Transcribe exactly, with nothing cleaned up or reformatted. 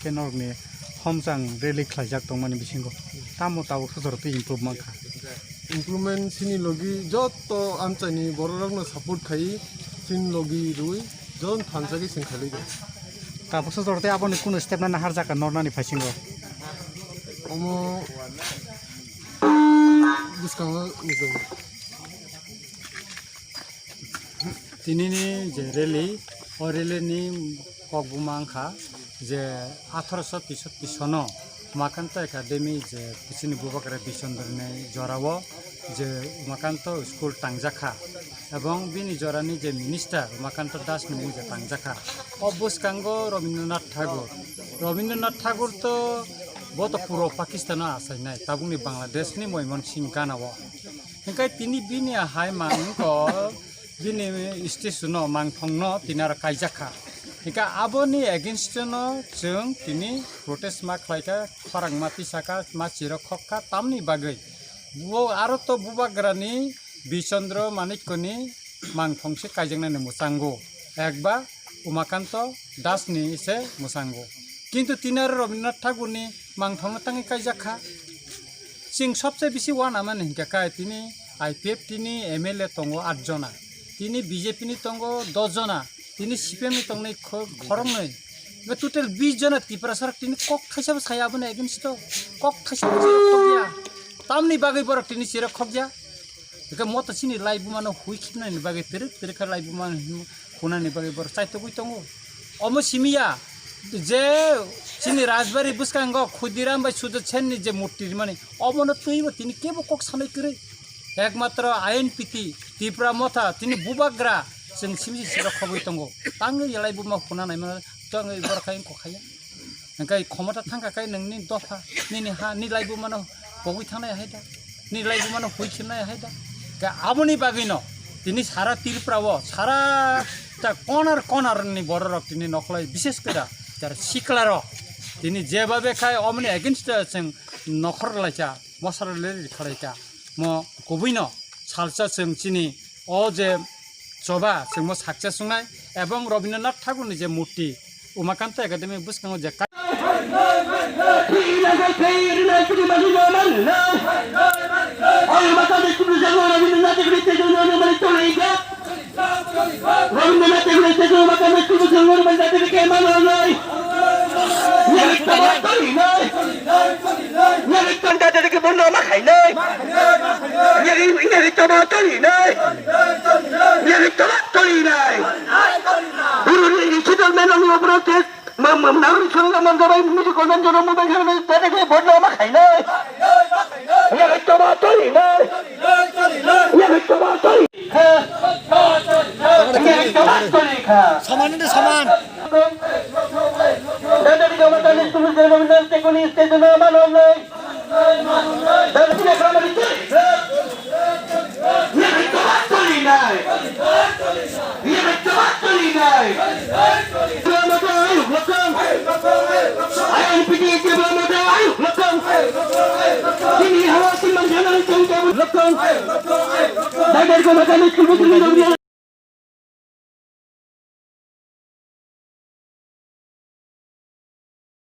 Khe norokni homchang rally khlaijak tongmani bisingo tamo tabuk sojaro twi improve mankha? Improvement sini logi joto amchaini bororokno support khai, sini logi rwi jon thansa khe sing khailai. Tabuk sojaro tei aboni kuno step nana harjaka nornani phaisingo? Omo bwskango nukjago. Tinini je rally, o rally ni kok buma wngkha je athroso teisottisono Umakanto Academy je chini Bubagra Bishondroni jorao je Umakanto school tangjakha, ebong bini jorani je minister Umakanto Das ni mung je tangjakha. O bwskango Rabindranath Tagore, Rabindranath Tagore to bo to puro Pakistan o achainai, tabukni Bangladesh ni Moimon Singh Gana o. Hingke tini bini hai mangko bini statue no mangthong no tini aro kaijak kha. Hingke aboni against no chwng tini protest ma khlai kha, khorang ma tisa kha, ma chirok khok kha, tamni bagwi bo aro to Bubagra ni Bichandra Manikko ni mangthong se kaijaknani mwchango, ekba Umakanto Das ni se mwchango. Kintu tini aro Rabindranath Tagore ni mangthong no tangwi kaijak kha. Chwng sobse bisi uanamani hinkhe kai tini I P F T ni M L A tongo aat jona, tini B J P ni tongo dos jona, tini C P M ni tongnai kho-, khoroknwi. Ebe total bis jona Tiprasa rok tini kok thaisa bo saya aboni against o, kok thaisa bo chirok khokya. Tamni bagwi borok tini chirok khokya. Eke moto chini laibuma no hui khibnani bagwi twrwk twrwk khe laibuma no hwnani bagwi borok chaitogwi tongo. Omo simiya je chini Rajbari bwskango Khudiram bai Sudot Sen ni je murti rimani, omono twibo tini kebo kok sanai kwrwi. Ekmatro I N P T, Tipra Motha, tini Bubagra, chwng simi siro khogwi tongo. Tangwi laibuma hwnanai mano, tangwi borok khai wngkha khaya. Hingke khomota thangkha khe nwngni dopha, nini ha, ni laibuma no pogwi thangnai hai da, ni laibuma no hui khimnai hai da. Khe aboni bagwi no tini sara Tripura o, sara ta konar konar ni borok rok tini nokhlai, bishes khe da jar sikla rok tini jebabe khai omoni against o chwng nokhor laika, mosra rally khalaika, mo kubui no salsa chwng chini o je choba chwngmo success wngnai, ebong Rabindranath Tagore ni je murti Umakanto Academy bwskango je ka- Rabindranath Tagore ni Umakanto Academy bwskango Rabindranath Tagore ni khe mano nai. Yari tama toli nai. Yari tanta tadi ke bondo ma khai nai. Yari, yari tama toli nai. Yari tama toli nai. Guru ni settlement ni opor case, ma, ma, nagori songga mandra bai miji kondan jono mobile khana tadi ke bondo ma khai nai. Yari tama toli nai. Yari tama toli. Saman ini saman.